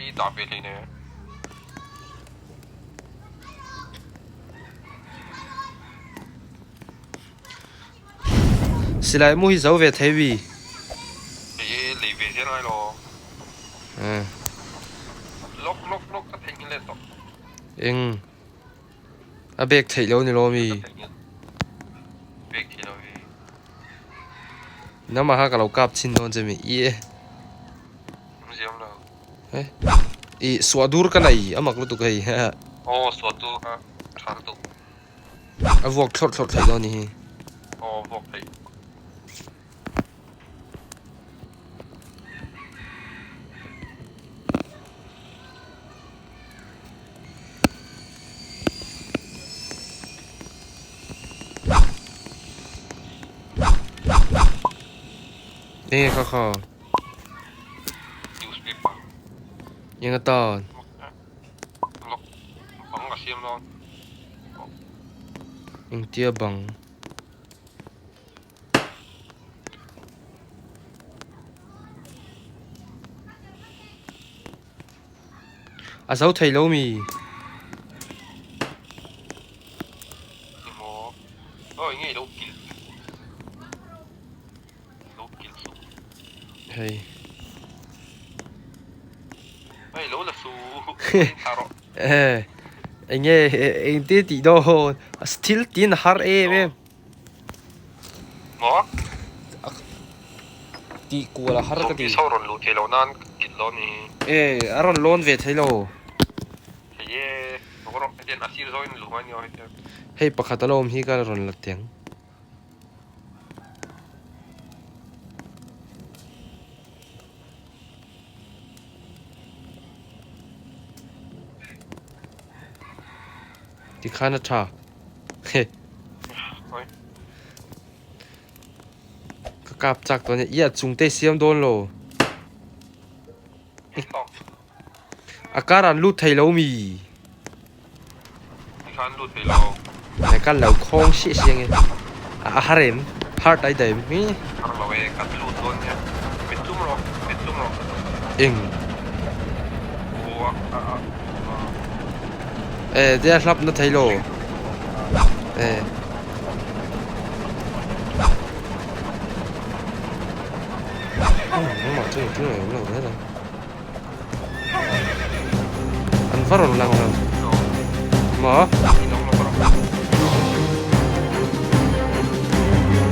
Hei i dah ve hlei ne. Silai mu hi zo ve thei wi. Hei e lei ve zel ngai lo. Lawk lawk lawk ka theihnghilh leh tawh. Eng a bag theih lo ni lo mi. Bag theih lo hi. Nangmah kha ka lo kap chhin dawn che mi i e. Awmziam lo. Eh i suah dur ka nei a mak lutuk hei. Aw suah dur kha tha lutuk. A vuak thlawrh thlawrh theih dawn ni hi. Aw vuak theih. Enge kha kha? Newspaper. Eng atan? Lok bang a siam dawn. Engtia bang? A zo thei lo mi? Emaw aw enge i lo kilh lo kilh suh. Hei. Hei lo la su thla rawh. Eh enge engte tih dawn thil tin a har em em. Maw? Tih kual a har ka ti. Zombie ho rawn luh theih loh nan ka kilh lo ni. Eh a rawn lawn ve thei lo. Thei e, lo rawh hetiang a sir zawin luh mai ni aw hetiang. Hei pakhat a lo awm hi ka rawn la teng. Tikhan a tha. Ka kap chak tawh ania. Ia chung te siam dawn lo. A kar an lut thei lo mi. Tikhan lut thei lo. Nai kan lo khawng siah siah nge. A har em? Har tai daih em? Hi. Har lo e, kan lut dawn nia. Mit tum rawh, mit tum rawh. Eng. Aw a a a. E tia hlap na thei lo. E. Nangmah chu engtin nge awm lo zel ang. An va rawn lang lo. Maw?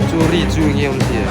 Chu ri chu nge awm zia?